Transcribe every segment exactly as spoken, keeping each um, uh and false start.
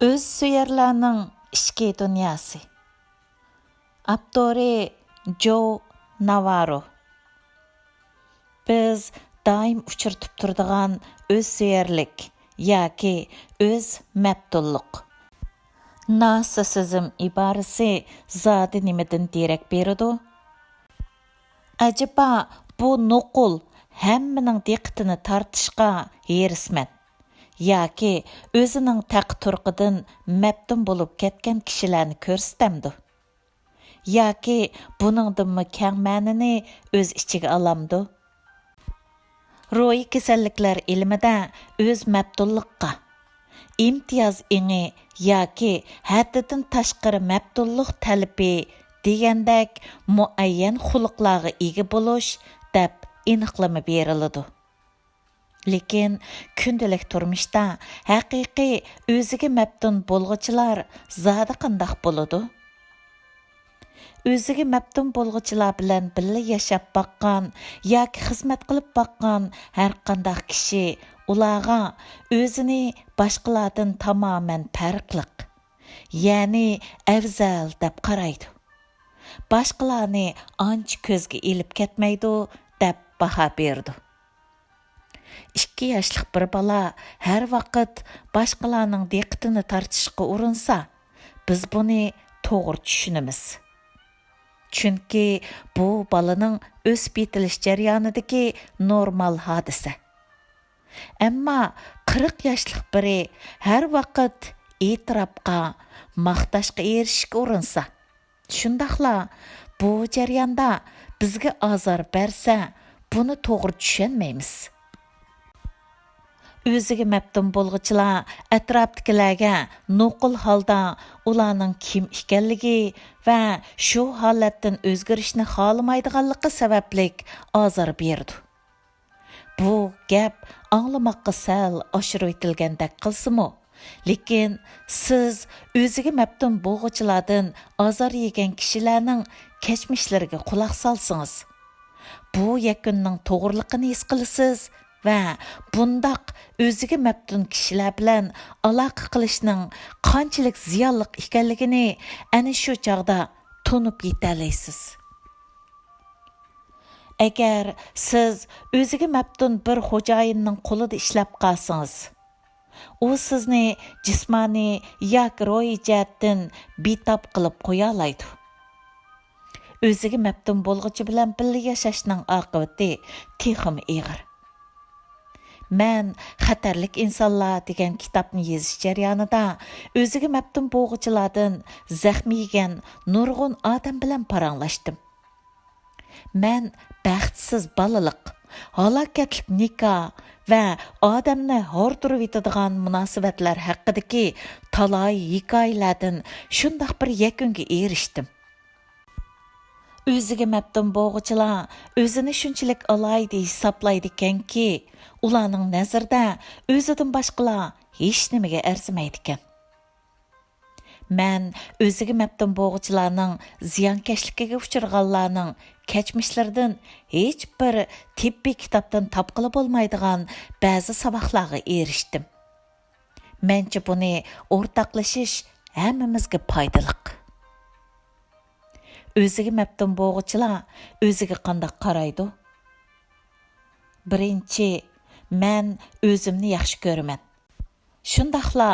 ئۆزسۆيەرلەرنىڭ ئىچكى دۇنياسى. ئاپتورى: جو ناۋارو. بىز دائىم ئۇچرىتىپ تۇرىدىغان ئۆزسۆيەرلىك ياكى ئۆز مەپتۇنلۇق. نارسىسسىزم ئىبارىسى زادى نېمىدىن دېرەك بېرىدۇ؟ ئەجەبا، بۇ نوقۇل ھەممىنىڭ دىققىتىنى تارتىشقا ھېرىسمەن ياكى ئۆزىنىڭ تەقى-تۇرقىدىن مەپتۇن بولۇپ كەتكەن كىشىلەرنى كۆرسىتەمدۇ؟ ياكى بۇنىڭدىنمۇ كەڭ مەنىنى ئۆز ئىچىگە ئالامدۇ؟ روھىي كېسەللىكلەر ئىلمىدە ئۆز مەپتۇنلۇققا، ئىمتىياز ئېڭى ياكى ھەددىدىن تاشقىرى مەپتۇنلۇق تەلىپى دېگەندەك مۇئەييەن خۇلقلارغا ئىگە بولۇش دەپ ئېنىقلىما بېرىلىدۇ. لېكىن كۈندىلىك تۇرمۇشتا ھەقىقىي ئۆزىگە مەپتۇن بولغۇچىلار زادى قانداق بولىدۇ؟ ئۆزىگە مەپتۇن بولغۇچىلار بىلەن بىللە ياشاپ باققان ياكى خىزمەت قىلىپ باققان ھەرقانداق كىشى ئۇلارغا ئۆزىنى باشقىلاردىن تامامەن پەرقلىق، يەنى ئەۋزەل دەپ قارايدۇ. باشقىلارنى ئانچە كۆزگە ئېلىپ كەتمەيدۇ دەپ باھا بېرىدۇ. ئىككى ياشلىق بىر بالا ھەر ۋاقىت باشقىلارنىڭ دىققىتىنى تارتىشقا ئۇرۇنسا، بىز بۇنى توغرا چۈشىنىمىز. چۈنكى بۇ بالىنىڭ ئۆسۈپ يېتىلىش جەريانىدىكى نورمال ھادىسە. ئەمما قىرىق ياشلىق بىرى ھەر ۋاقىت ئېتىراپقا، ماختاشقا ئېرىشىشكە ئۇرۇنسا، شۇنداقلا بۇ جەرياندا بىزگە ئازار بەرسە، بۇنى توغرا چۈشەنمەيمىز. ئۆزىگە مەپتۇن بولغۇچىلار ئەتراپتىكىلەرگە نوقۇل ھالدا ئۇلارنىڭ كىم ئىكەنلىكى ۋە شۇ ھالەتتىن ئۆزگىرىشنى خالىمايدىغانلىقى سەۋەبلىك ئازار بېرىدۇ. بۇ گەپ ئاڭلىماققا سەل ئاشۇرۇۋېتىلگەندەك قىلسىمۇ، لېكىن سىز ئۆزىگە مەپتۇن بولغۇچىلاردىن ئازار يېگەن كىشىلەرنىڭ كەچمىشلىرىگە قۇلاق سالسىڭىز، بۇ يەكۈننىڭ توغرىلىقىنى ھېس قىلىسىز ۋە بۇنداق ئۆزىگە مەپتۇن كىشىلەر بىلەن ئالاقە قىلىشنىڭ قانچىلىك زىيانلىق ئىكەنلىكىنى ئەنە شۇ چاغدا تونۇپ يېتەلەيسىز. ئەگەر سىز ئۆزىگە مەپتۇن بىر خوجايىننىڭ قولىدا ئىشلەپ قالسىڭىز، ئۇ سىزنى جىسمانىي ياكى روھىي جەھەتتىن بىتاپ قىلىپ قويالايدۇ. ئۆزىگە مەپتۇن بولغۇچى بىلەن بىللە ياشاشنىڭ ئاقىۋىتى تېخىمۇ ئېغىر. مەن خەتەرلىك ئىنسانلار دېگەن كىتابنى يېزىش جەريانىدا ئۆزىگە مەپتۇن بولغۇچىلاردىن زەخمى يېگەن نۇرغۇن ئادەم بىلەن پاراڭلاشتىم. مەن بەختسىز بالىلىق، ھالاكەتلىك نىكاھ ۋە ئادەمنى ھاردۇرۇۋېتىدىغان مۇناسىۋەتلەر ھەققىدىكى تالاي ھېكايىلەردىن شۇنداق بىر يەكۈنگە ئېرىشتىم. ئۆزىگە مەپتۇن بولغۇچىلار ئۆزىنى شۇنچىلىك ئالاھىدە ھېسابلايدىكەنكى، ئۇلارنىڭ نەزىرىدە ئۆزىدىن باشقىلار ھېچنېمىگە ئەرزىمەيدىكەن. مەن ئۆزىگە مەپتۇن بولغۇچىلارنىڭ زىيانكەشلىكىگە ئۇچرىغانلارنىڭ كەچمىشلىرىدىن ھېچبىر تېببىي كىتابتىن تاپقىلى بولمايدىغان بەزى ساۋاقلارغا ئېرىشتىم. مەنچە بۇنى ئورتاقلىشىش ھەممىمىزگە پايدىلىق. ئۆزىگە مەپتۇن بولغۇچىلار ئۆزىگە قانداق قارايدۇ؟ بىرىنچى، مەن ئۆزۈمنى ياخشى كۆرىمەن. شۇنداقلا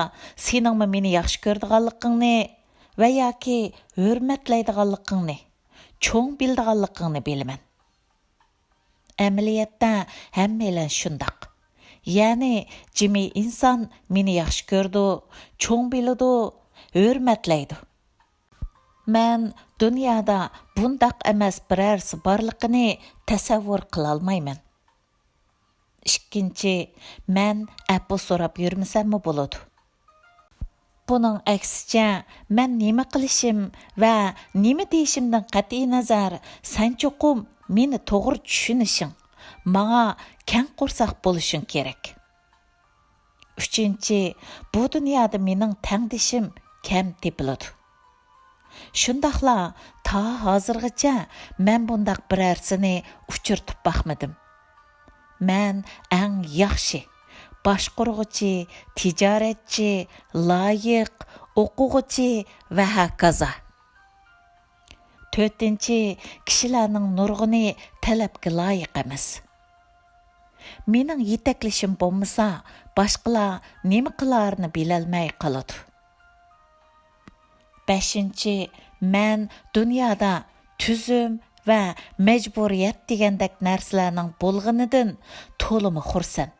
سېنىڭمۇ مېنى ياخشى كۆرىدىغانلىقىڭنى ۋە ياكى ھۆرمەتلەيدىغانلىقىڭنى، چوڭ بىلىدىغانلىقىڭنى بىلىمەن. ئەمەلىيەتتە ھەممەيلەن شۇنداق. يەنى جىمى ئىنسان مېنى ياخشى كۆرىدۇ، چوڭ بىلىدۇ، ھۆرمەتلەيدۇ. مەن دۇنيادا بۇنداق ئەمەس بىرەرسى بارلىقىنى تەسەۋۋۇر قىلالمايمەن. ئىككىنچى، مەن ئەپۇ سوراپ يۈرمىسەممۇ بولىدۇ. بۇنىڭ ئەكسىچە، مەن نېمە قىلىشىم ۋە نېمە دېيىشىمدىن قەتئىينەزەر، سەن چوقۇم مېنى توغرا چۈشىنىشىڭ، ماڭا كەڭ قورساق بولۇشۇڭ كېرەك. ئۈچىنچى، بۇ دۇنيادا مېنىڭ تەڭدىشىم كەم تېپىلىدۇ. شۇنداقلا تا ھازىرغىچە مەن بۇنداق بىرەرسىنى ئۇچرىتىپ باقمىدىم. مەن ئەڭ ياخشى، باشقۇرغۇچى، تىجارەتچى، لايىق، ئوقۇغۇچى ۋە ھاكازا. تۆتىنچى، كىشىلەرنىڭ نۇرغۇنى تەلەپكە لايىق ئەمەس. مېنىڭ يېتەكلىشىم بولمىسا، باشقىلار نېمە قىلارىنى بىلەلمەي قالىدۇ. بەشىنچى، مەن دۇنيادا تۈزۈم ۋە مەجبۇرىيەت دېگەندەك نەرسىلەرنىڭ بولغىنىدىن تولىمۇ خۇرسەن.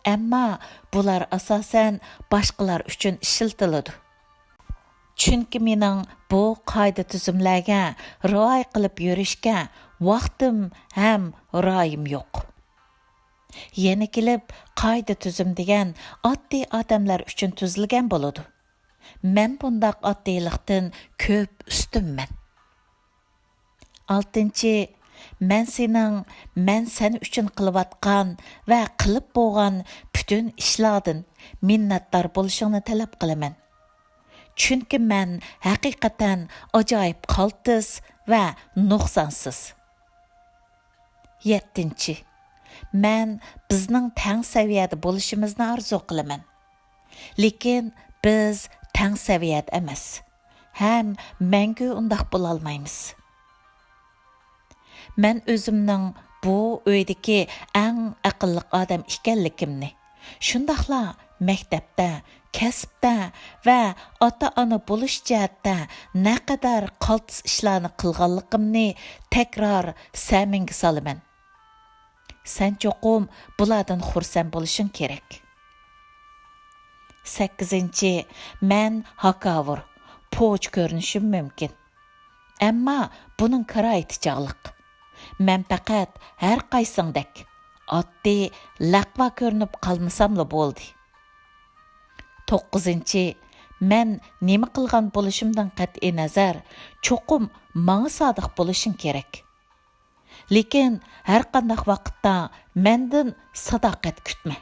ئەمما بۇلار ئاساسەن باشقىلار ئۈچۈن ئىشلىتىلىدۇ. چۈنكى مېنىڭ بۇ قائىدە-تۈزۈملەرگە رىئايە قىلىپ يۈرۈشكە ۋاقتىم ھەم رايىم يوق. يەنە كېلىپ، قائىدە-تۈزۈم دېگەن ئاددىي ئادەملەر ئۈچۈن تۈزۈلگەن بولىدۇ. مەن بۇنداق ئاددىيلىقتىن كۆپ ئۈستۈنمەن. ئالتىنچى، مەن سېنىڭ مەن سەن ئۈچۈن قىلىۋاتقان ۋە قىلىپ بولغان پۈتۈن ئىشلاردىن مىننەتدار بولۇشۇڭنى تەلەپ قىلىمەن. چۈنكى مەن ھەقىقەتەن ئاجايىپ قالتىس ۋە نۇقسانسىز. يەتتىنچى، مەن بىزنىڭ تەڭ سەۋىيەدە بولۇشىمىزنى ئارزۇ قىلىمەن. لېكىن بىز تەڭ سەۋىيەدە ئەمەس ھەم مەڭگۈ ئۇنداق بولالمايمىز. مەن ئۆزۈمنىڭ بۇ ئۆيدىكى ئەڭ ئەقىللىق ئادەم ئىكەنلىكىمنى، شۇنداقلا مەكتەپتە، كەسىپتە ۋە ئاتا-ئانا بولۇش جەھەتتە نەقەدەر قالتىس ئىشلارنى قىلغانلىقىمنى تەكرار سەمىڭگە سالىمەن. سەن چوقۇم بۇلاردىن خۇرسەن بولۇشۇڭ كېرەك. سەككىزىنچى، مەن ھاكاۋۇر، پوچى كۆرۈنۈشۈم مۇمكىن. ئەمما بۇنىڭ كىرايىتى چاغلىق. مەن پەقەت ھەر قايسىڭدەك ئاددىي لەقۋا كۆرۈنۈپ قالمىساملا بولدى. توققۇزىنچى، مەن نېمە قىلغان بولۇشۇمدىن قەتئىينەزەر، چوقۇم ماڭا سادىق بولۇشۇڭ كېرەك. لېكىن ھەرقانداق ۋاقىتتا مەندىن ساداقەت كۈتمە.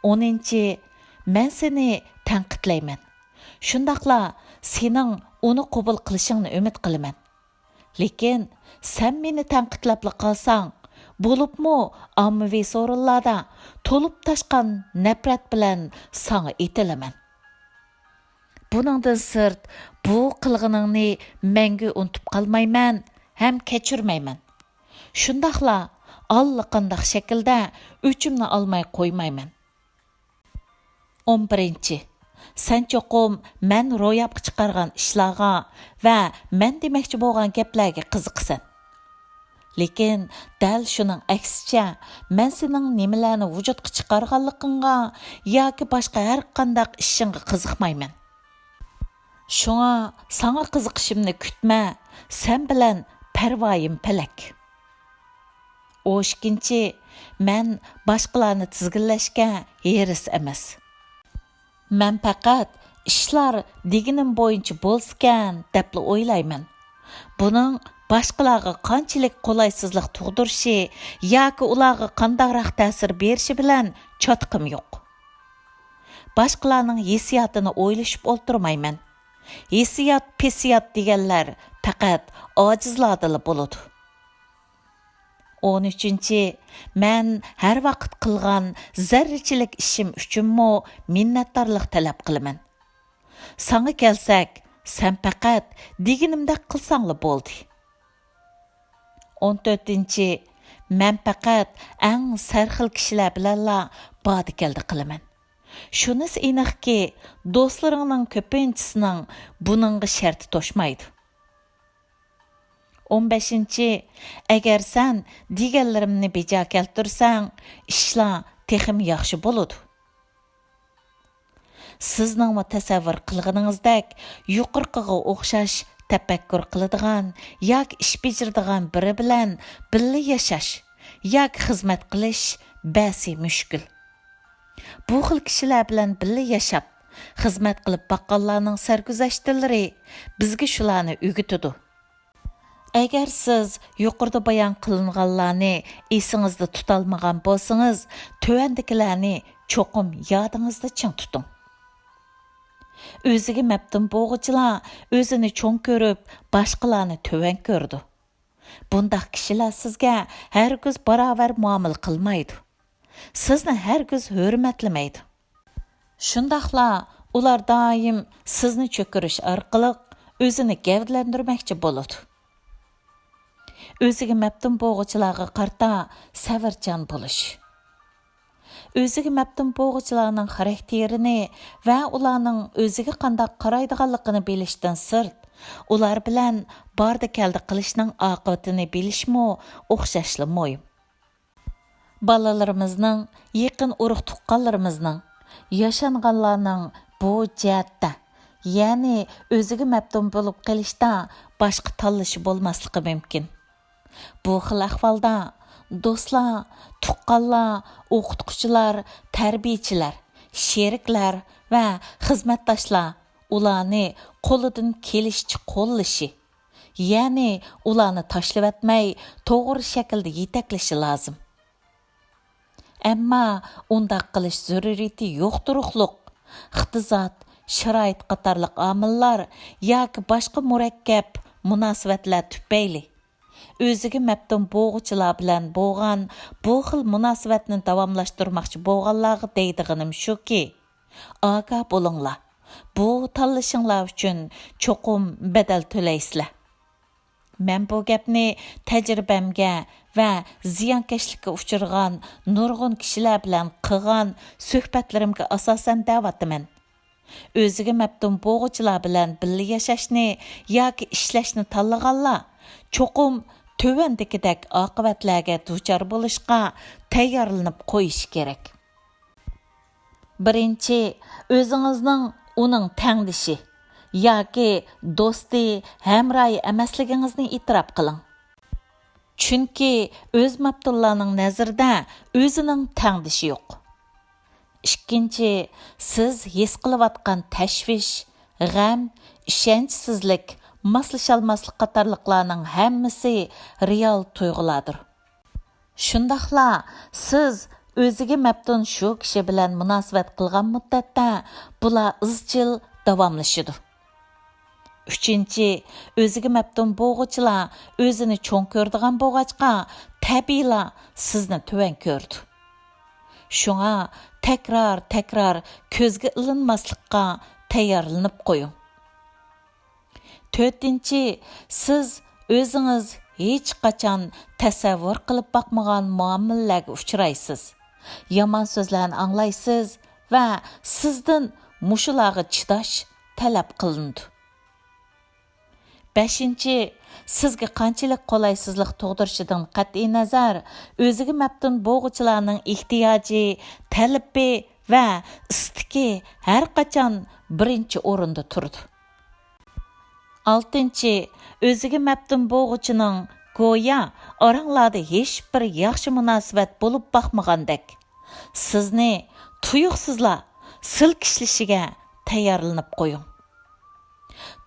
ئونىنچى، مەن سېنى تەنقىدلەيمەن. شۇنداقلا سېنىڭ ئۇنى قوبۇل قىلىشىڭنى ئۈمىد قىلىمەن. لېكىن سەن مېنى تەنقىدلەپلا قالساڭ، بولۇپمۇ ئاممىۋى سورۇنلاردا تولۇپ تاشقان نەپرەت بىلەن ساڭا ئېتىلىمەن. بۇنىڭدىن سىرت، بۇ قىلغىنىڭنى مەڭگۈ ئۇنتۇپ قالمايمەن ھەم كەچۈرمەيمەن. شۇنداقلا ئاللىقانداق شەكىلدە ئۆچۈمنى ئالماي قويمايمەن. ئون بىرىنچى، سەن چوقۇم مەن روياپقا چىقارغان ئىشلارغا ۋە مەن دېمەكچى بولغان گەپلەرگە قىزىقىسەن. لېكىن دەل شۇنىڭ ئەكسىچە، مەن سېنىڭ نېمىلەرنى ۋۇجۇدقا چىقارغانلىقىڭغا ياكى باشقا ھەرقانداق ئىشىڭغا قىزىقمايمەن. شۇڭا ساڭا قىزىقىشىمنى كۈتمە، سەن بىلەن پەرۋايىم پەلەك. ئون ئىككىنچى، مەن باشقىلارنى تىزگىنلەشكە ھېرىس ئەمەس. مەن پەقەت ئىشلار دېگىنىم بويىچە بولسىكەن دەپلا ئويلايمەن. بۇنىڭ باشقىلارغا قانچىلىك قولايسىزلىق تۇغدۇرۇشى ياكى ئۇلارغا قانداقراق تەسىر بېرىشى بىلەن چاتىقىم يوق. باشقىلارنىڭ ھېسسىياتىنى ئويلىشىپ ئولتۇرمايمەن. ھېسسىيات، پېسسىيات دېگەنلەر پەقەت ئاجىزلاردىلا بولىدۇ. ئون ئۈچىنچى، مەن ھەر ۋاقىت قىلغان زەررىچىلىك ئىشىم ئۈچۈنمۇ مىننەتدارلىق تەلەپ قىلىمەن. ساڭا كەلسەك، سەن پەقەت دېگىنىمدەك قىلساڭلا بولدى. ئون تۆتىنچى، مەن پەقەت ئەڭ سەرخىل كىشىلەر بىلەنلا باردى-كەلدى قىلىمەن. شۇنىسى ئېنىقكى، دوستلىرىڭنىڭ كۆپىنچىسىنىڭ بۇنىڭغا شەرتى توشمايدۇ. ئون بەشىنچى، ئەگەر سەن دېگەنلىرىمنى بېجا كەلتۈرسەڭ، ئىشلار تېخىمۇ ياخشى بولىدۇ. سىزنىڭمۇ تەسەۋۋۇر قىلغىنىڭىزدەك، يۇقىرىقىغا ئوخشاش تەپەككۇر قىلىدىغان ياكى ئىش بېجىرىدىغان بىرى بىلەن بىللە ياشاش ياكى خىزمەت قىلىش بەسى مۈشكۈل. بۇ خىل كىشىلەر بىلەن بىللە ياشاپ، خىزمەت قىلىپ باققانلارنىڭ سەرگۈزەشتلىرى بىزگە شۇلارنى ئۆگىتىدۇ. ئەگەر سىز يۇقىرىدا بايان قىلىنغانلارنى ئېسىڭىزدە تۇتالمىغان بولسىڭىز، تۆۋەندىكىلەرنى چوقۇم يادىڭىزدا چىڭ تۇتۇڭ. ئۆزىگە مەپتۇن بولغۇچىلار ئۆزىنى چوڭ كۆرۈپ، باشقىلارنى تۆۋەن كۆرىدۇ. بۇنداق كىشىلەر سىزگە ھەرگىز باراۋەر مۇئامىلە قىلمايدۇ. سىزنى ھەرگىز ھۆرمەتلىمەيدۇ. شۇنداقلا ئۇلار دائىم سىزنى چۆكۈرۈش ئارقىلىق ئۆزىنى گەۋدىلەندۈرمەكچى بولىدۇ. ئۆزىگە مەپتۇن بولغۇچىلارغا قارىتا سەۋرچان بولۇش. ئۆزىگە مەپتۇن بولغۇچىلارنىڭ خاراكتېرىنى ۋە ئۇلارنىڭ ئۆزىگە قانداق قارايدىغانلىقىنى بىلىشتىن سىرت، ئۇلار بىلەن باردا-كەلدە قىلىشنىڭ ئاقىۋىتىنى بىلىشمۇ ئوخشاشلا مۇھىم. بالىلىرىمىزنىڭ، يېقىن ئۇرۇق-تۇغقانلىرىمىزنىڭ، ياشانغانلارنىڭ بۇ جەھەتتە، يەنى ئۆزىگە مەپتۇن بولۇپ قېلىشتا باشقا تاللىشى بولماسلىقى مۇمكىن. بۇ خىل ئەھۋالدا دوستلار، تۇغقانلار، ئوقۇتقۇچىلار، تەربىيەچىلەر، شېرىكلەر ۋە خىزمەتداشلار ئۇلارنى قولىدىن كېلىشىچە قوللىشى، يەنى ئۇلارنى تاشلىۋەتمەي، توغرا شەكىلدە يېتەكلىشى لازىم. ئەمما ئۇنداق قىلىش زۆرۈرىيىتى يوق تۇرۇقلۇق، ئىقتىساد، شارائىت قاتارلىق ئامىللار ياكى باشقا مۇرەككەپ مۇناسىۋەتلەر تۈپەيلى، ئۆزىگە مەپتۇن بولغۇچىلار بىلەن بولغان بۇ خىل مۇناسىۋەتنى داۋاملاشتۇرماقچى بولغانلارغا دەيدىغىنىم شۇكى، ئاگاھ بولۇڭلار، بۇ تاللىشىڭلار ئۈچۈن چوقۇم بەدەل تۆلەيسىلەر. مەن بۇ گەپنى تەجرىبەمگە ۋە زىيانكەشلىككە ئۇچرىغان نۇرغۇن كىشىلەر بىلەن قىلغان سۆھبەتلىرىمگە ئاساسەن دەۋاتىمەن. ئۆزىگە مەپتۇن بولغۇچىلار بىلەن بىللە ياشاشنى ياكى ئىشلەشنى تاللىغانلار چوقۇم تۆۋەندىكىدەك ئاقىۋەتلەرگە دۇچار بولۇشقا تەييارلىنىپ قويۇشى كېرەك. بىرىنچى، ئۆزىڭىزنىڭ ئۇنىڭ تەڭدىشى ياكى دوستى، ھەمراھى ئەمەسلىكىڭىزنى ئېتىراپ قىلىڭ. چۈنكى ئۆز مەپتۇنلارنىڭ نەزىرىدە ئۆزىنىڭ تەڭدىشى يوق. ئىككىنچى، سىز ھېس قىلىۋاتقان تەشۋىش، غەم، ئىشەنچسىزلىك، ماسلىشالماسلىق قاتارلىقلارنىڭ ھەممىسى رېئال تۇيغۇلاردۇر. شۇنداقلا سىز ئۆزىگە مەپتۇن شۇ كىشى بىلەن مۇناسىۋەت قىلغان مۇددەتتە بۇلار ئىزچىل داۋاملىشىدۇ. ئۈچىنچى، ئۆزىگە مەپتۇن بولغۇچىلار ئۆزىنى چوڭ كۆرىدىغان بولغاچقا، تەبىئىيلا سىزنى تۆۋەن كۆرىدۇ. شۇڭا تەكرار-تەكرار كۆزگە ئىلىنماسلىققا تەييارلىنىپ قويۇڭ. تۆتىنچى، سىز ئۆزىڭىز ھېچقاچان تەسەۋۋۇر قىلىپ باقمىغان مۇئامىلىلەرگە ئۇچرايسىز. يامان سۆزلەرنى ئاڭلايسىز ۋە سىزدىن مۇشۇلارغا چىداش تەلەپ قىلىنىدۇ. بەشىنچى، سىزگە قانچىلىك قولايسىزلىق تۇغدۇرۇشىدىن قەتئىينەزەر، ئۆزىگە مەپتۇن بولغۇچىلارنىڭ ئېھتىياجى، تەلىپى ۋە ئىستىكى ھەرقاچان بىرىنچى ئورۇندا تۇرىدۇ. ئالتىنچى، ئۆزىگە مەپتۇن بولغۇچىنىڭ گويا ئاراڭلاردا ھېچبىر ياخشى مۇناسىۋەت بولۇپ باقمىغاندەك، سىزنى تۇيۇقسىزلا سىلكىشلىشىگە تەييارلىنىپ قويۇڭ.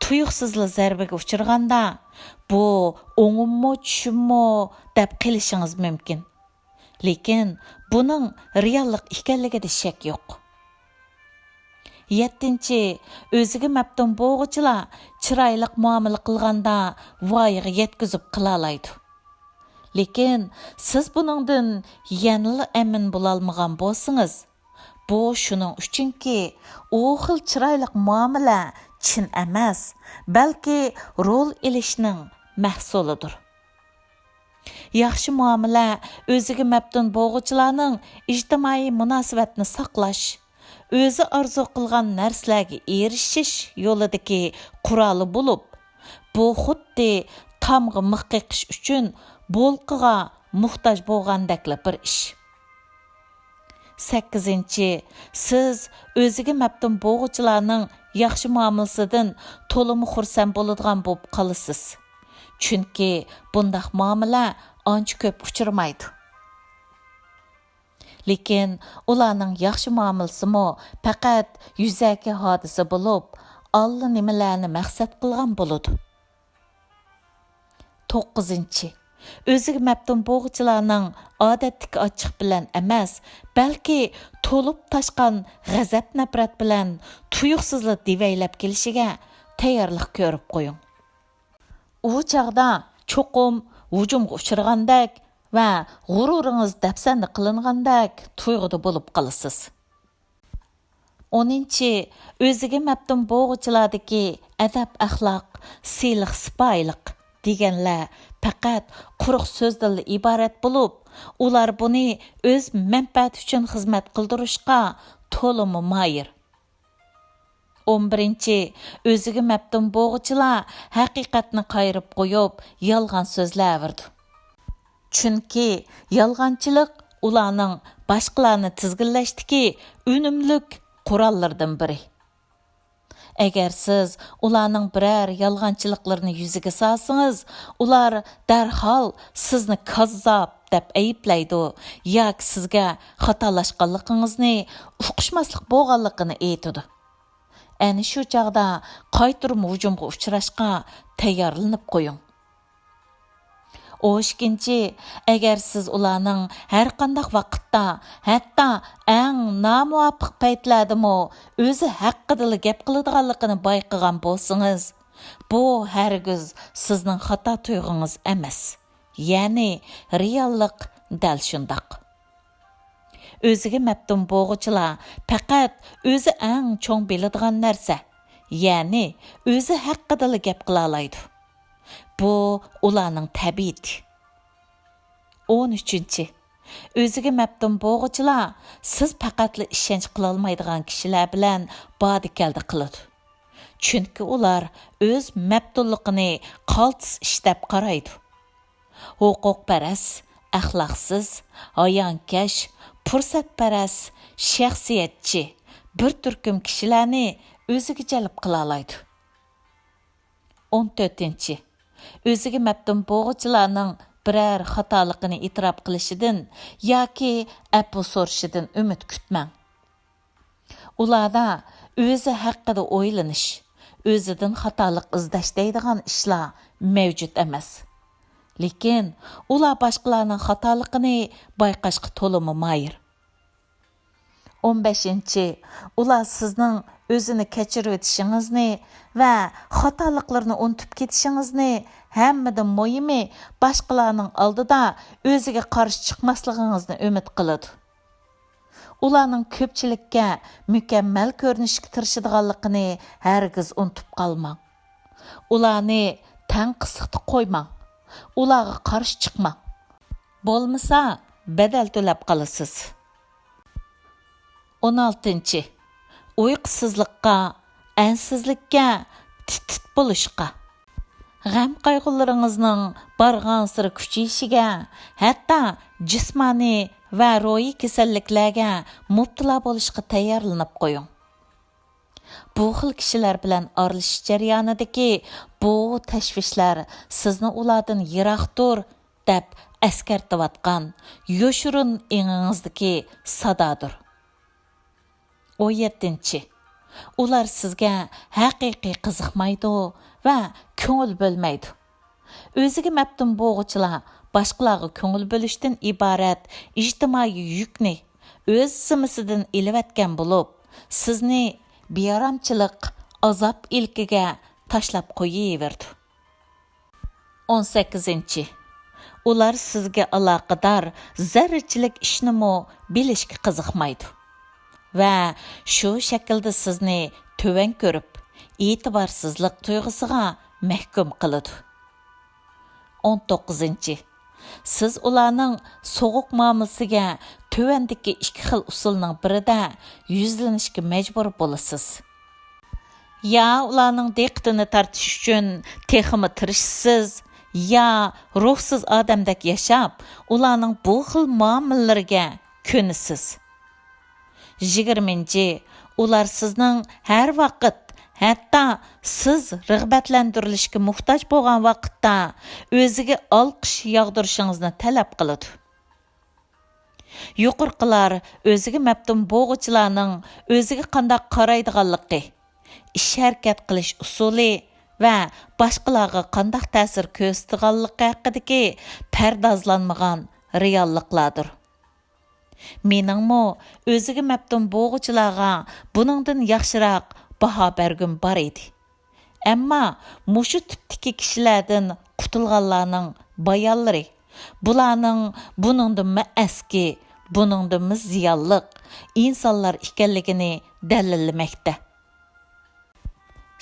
تۇيۇقسىزلا زەربىگە ئۇچرىغاندا، بۇ ئوڭۇممۇ، چۈشۈممۇ دەپ قېلىشىڭىز مۇمكىن. لېكىن بۇنىڭ رېئاللىق ئىكەنلىكىدە شەك يوق. يەتتىنچى، ئۆزىگە مەپتۇن بولغۇچىلار چىرايلىق مۇئامىلە قىلغاندا ۋايىغا يەتكۈزۈپ قىلالايدۇ. لېكىن سىز بۇنىڭدىن يەنىلا ئەمىن بولالمىغان بولسىڭىز، بۇ شۇنىڭ ئۈچۈنكى، ئۇ خىل چىرايلىق مۇئامىلە چىن ئەمەس، بەلكى رول ئېلىشنىڭ مەھسۇلىدۇر. ياخشى مۇئامىلە ئۆزىگە مەپتۇن بولغۇچىلارنىڭ ئىجتىمائىي مۇناسىۋەتنى ساقلاش، ئۆزى ئارزۇ قىلغان نەرسىلەرگە ئېرىشىش يولىدىكى قورالى بولۇپ، بۇ خۇددى تامغا مىخ قېقىش ئۈچۈن بولقىغا موھتاج بولغاندەكلا بىر ئىش. سەككىزىنچى، سىز ئۆزىگە مەپتۇن بولغۇچىلارنىڭ ياخشى مۇئامىلىسىدىن تولىمۇ خۇرسەن بولىدىغان بولۇپ قالىسىز. چۈنكى بۇنداق مۇئامىلە ئانچە كۆپ ئۇچرىمايدۇ. لېكىن ئۇلارنىڭ ياخشى مۇئامىلىسىمۇ پەقەت يۈزەكى ھادىسە بولۇپ، ئاللىنېمىلەرنى مەقسەت قىلغان بولىدۇ. توققۇزىنچى، ئۆزىگە مەپتۇن بولغۇچىلارنىڭ ئادەتتىكى ئاچچىق بىلەن ئەمەس، بەلكى تولۇپ تاشقان غەزەپ-نەپرەت بىلەن تۇيۇقسىزلا دېۋەيلەپ كېلىشىگە تەييارلىق كۆرۈپ قويۇڭ. ئۇ چاغدا چوقۇم ھۇجۇمغا ئۇچرىغاندەك ۋە غۇرۇرىڭىز دەپسەندە قىلىنغاندەك تۇيغۇدا بولۇپ قالىسىز. ئونىنچى، ئۆزىگە مەپتۇن بولغۇچىلاردىكى ئەدەپ-ئەخلاق، سىلىق-سىپايىلىق دېگەنلەر پەقەت قۇرۇق سۆزدىنلا ئىبارەت بولۇپ، ئۇلار بۇنى ئۆز مەنپەئەتى ئۈچۈن خىزمەت قىلدۇرۇشقا تولىمۇ ماھىر. ئون بىرىنچى، ئۆزىگە مەپتۇن بولغۇچىلار ھەقىقەتنى قايرىپ قويۇپ، يالغان سۆزلەۋېرىدۇ. چۈنكى يالغانچىلىق ئۇلارنىڭ باشقىلارنى تىزگىنلەشتىكى ئۈنۈملۈك قوراللىرىدىن بىرى. ئەگەر سىز ئۇلارنىڭ بىرەر يالغانچىلىقلىرىنى يۈزىگە سالسىڭىز، ئۇلار دەرھال سىزنى كاززاپ دەپ ئەيىبلەيدۇ ياكى سىزگە خاتالاشقانلىقىڭىزنى، ئۇقۇشماسلىق بولغانلىقىنى ئېيتىدۇ. ئەنە شۇ چاغدا قايتۇرما ھۇجۇمغا ئۇچراشقا تەييارلىنىپ قويۇڭ. ئون ئىككىنچى، ئەگەر سىز ئۇلارنىڭ ھەرقانداق ۋاقىتتا، ھەتتا ئەڭ نامۇۋاپىق پەيتلەردىمۇ ئۆزى ھەققىدىلا گەپ قىلىدىغانلىقىنى بايقىغان بولسىڭىز، بۇ ھەرگىز سىزنىڭ خاتا تۇيغۇڭىز ئەمەس. يەنى رېئاللىق دەل شۇنداق. ئۆزىگە مەپتۇن بولغۇچىلار پەقەت ئۆزى ئەڭ چوڭ بىلىدىغان نەرسە، يەنى ئۆزى ھەققىدىلا گەپ قىلالايدۇ. بۇ ئۇلارنىڭ تەبىئىتى. ئون ئۈچىنچى، ئۆزىگە مەپتۇن بولغۇچىلار سىز پەقەتلا ئىشەنچ قىلالمايدىغان كىشىلەر بىلەن باردا-كەلدە قىلىدۇ. چۈنكى ئۇلار ئۆز مەپتۇنلۇقىنى قالتىس ئىش دەپ قارايدۇ. ھوقۇقپەرەس، ئەخلاقسىز، ھايانكەش، پۇرسەتپەرەس، شەخسىيەتچى بىر تۈركۈم كىشىلەرنى ئۆزىگە جەلپ قىلالايدۇ. ئون تۆتىنچى، ئۆزىگە مەپتۇن بولغۇچىلارنىڭ بىرەر خاتالىقىنى ئېتىراپ قىلىشىدىن ياكى ئەپۇ سورىشىدىن ئۈمىد كۈتمەڭ. ئۇلاردا ئۆزى ھەققىدە ئويلىنىش، ئۆزىدىن خاتالىق ئىزدەش دەيدىغان ئىشلار مەۋجۇت ئەمەس. لېكىن ئۇلار باشقىلارنىڭ خاتالىقىنى بايقاشقا تولىمۇ ماھىر. ئون بەشىنچى، ئۇلار سىزنىڭ ئۆزىنى كەچۈرۈۋېتىشىڭىزنى ۋە خاتالىقلىرىنى ئۇنتۇپ كېتىشىڭىزنى، ھەممىدىن مۇھىمى، باشقىلارنىڭ ئالدىدا ئۆزىگە قارشى چىقماسلىقىڭىزنى ئۈمىد قىلىدۇ. ئۇلارنىڭ كۆپچىلىككە مۇكەممەل كۆرۈنۈشكە تىرىشىدىغانلىقىنى ھەرگىز ئۇنتۇپ قالماڭ. ئۇلارنى تەڭ قىسلىقتا قويماڭ. ئۇلارغا قارشى چىقماڭ. بولمىسا، بەدەل تۆلەپ قالىسىز. ئون ئالتىنچى، ئۇيقۇسىزلىققا، ئەنسىزلىككە، تىت-تىت بولۇشقا، غەم-قايغۇلىرىڭىزنىڭ بارغانسېرى كۈچىيىشىگە، ھەتتا جىسمانىي ۋە روھىي كېسەللىكلەرگە مۇپتىلا بولۇشقا تەييارلىنىپ قويۇڭ. بۇ خىل كىشىلەر بىلەن ئارىلىشىش جەريانىدىكى بۇ تەشۋىشلەر سىزنى ئۇلاردىن يىراق تۇر دەپ ئەسكەرتىۋاتقان يوشۇرۇن ئېڭىڭىزدىكى سادادۇر. ئون يەتتىنچى، ئۇلار سىزگە ھەقىقىي قىزىقمايدۇ ۋە كۆڭۈل بۆلمەيدۇ. ئۆزىگە مەپتۇن بولغۇچىلار باشقىلارغا كۆڭۈل بۆلۈشتىن ئىبارەت ئىجتىمائىي يۈكنى ئۆز زىممىسىدىن ئېلىۋەتكەن بولۇپ، سىزنى بىئارامچىلىق، ئازاب ئىلكىگە تاشلاپ قويۇۋېرىدۇ. ئون سەككىزىنچى، ئۇلار سىزگە ئالاقىدار زەررىچىلىك ئىشنىمۇ بىلىشكە قىزىقمايدۇ ۋە شۇ شەكىلدە سىزنى تۆۋەن كۆرۈپ، ئېتىبارسىزلىق تۇيغۇسىغا مەھكۇم قىلىدۇ. ئون توققۇزىنچى، سىز ئۇلارنىڭ سوغۇق مۇئامىلىسىگە تۆۋەندىكى ئىككى خىل ئۇسۇلنىڭ بىرىدە يۈزلىنىشكە مەجبۇر بولىسىز. يا ئۇلارنىڭ دىققىتىنى تارتىش ئۈچۈن تېخىمۇ تىرىشىسىز، يا روھسىز ئادەمدەك ياشاپ، ئۇلارنىڭ بۇ خىل مۇئامىلىلىرىگە كۆنىسىز. يىگىرمىنچى، ئۇلار سىزنىڭ ھەر ۋاقىت، ھەتتا سىز رىغبەتلەندۈرۈلۈشكە موھتاج بولغان ۋاقىتتا ئۆزىگە ئالقىش ياغدۇرۇشىڭىزنى تەلەپ قىلىدۇ. يۇقىرىقىلار ئۆزىگە مەپتۇن بولغۇچىلارنىڭ ئۆزىگە قانداق قارايدىغانلىقى، ئىش-ھەرىكەت قىلىش ئۇسۇلى ۋە باشقىلارغا قانداق تەسىر كۆرسىتىدىغانلىقى ھەققىدىكى پەردازلانمىغان رېئاللىقلاردۇر. مېنىڭمۇ ئۆزىگە مەپتۇن بولغۇچىلارغا بۇنىڭدىن ياخشىراق باھا بەرگۈم بار ئىدى. ئەمما مۇشۇ تىپتىكى كىشىلەردىن قۇتۇلغانلارنىڭ بايانلىرى بۇلارنىڭ بۇنىڭدىنمۇ ئەسكى، بۇنىڭدىنمۇ زىيانلىق ئىنسانلار ئىكەنلىكىنى دەلىللىمەكتە.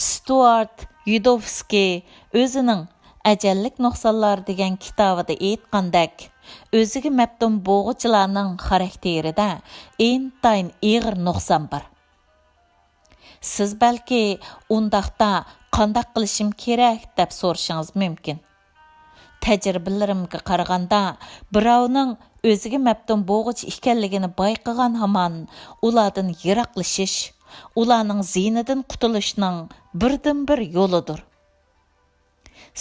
ستۇئارت يۇدوۋسكىي ئۆزىنىڭ ئەجەللىك نۇقسانلار دېگەن كىتابىدا ئېيتقاندەك، ئۆزىگە مەپتۇن بولغۇچىلارنىڭ خاراكتېرىدە ئىنتايىن ئېغىر نۇقسان بار. سىز بەلكى ئۇنداقتا قانداق قىلىشىم كېرەك دەپ سورىشىڭىز مۇمكىن. تەجرىبىلىرىمگە قارىغاندا، بىراۋنىڭ ئۆزىگە مەپتۇن بولغۇچى ئىكەنلىكىنى بايقىغان ھامان ئۇلاردىن يىراقلىشىش، ئۇلارنىڭ زىيىنىدىن قۇتۇلۇشنىڭ بىردىنبىر يولىدۇر.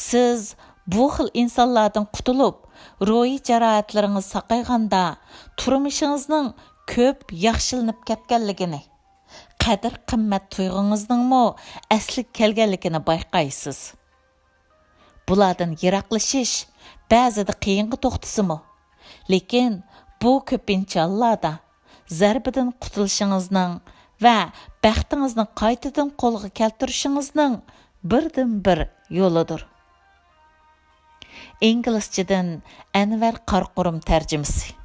سىز بۇ خىل ئىنسانلاردىن قۇتۇلۇپ، روھىي جاراھەتلىرىڭىز ساقايغاندا، تۇرمۇشىڭىزنىڭ كۆپ ياخشىلىنىپ كەتكەنلىكىنى، قەدىر-قىممەت تۇيغۇڭىزنىڭمۇ ئەسلىگە كەلگەنلىكىنى بايقايسىز. بۇلاردىن يىراقلىشىش بەزىدە قىيىنغا توختىسىمۇ، لېكىن بۇ كۆپىنچە ھاللاردا زەربىدىن قۇتۇلۇشىڭىزنىڭ ۋە بەختىڭىزنى قايتىدىن قولغا كەلتۈرۈشىڭىزنىڭ بىردىنبىر يولىدۇر. ئىنگلىزچىدىن ئەنۋەر قاراقۇرۇم تەرجىمىسى.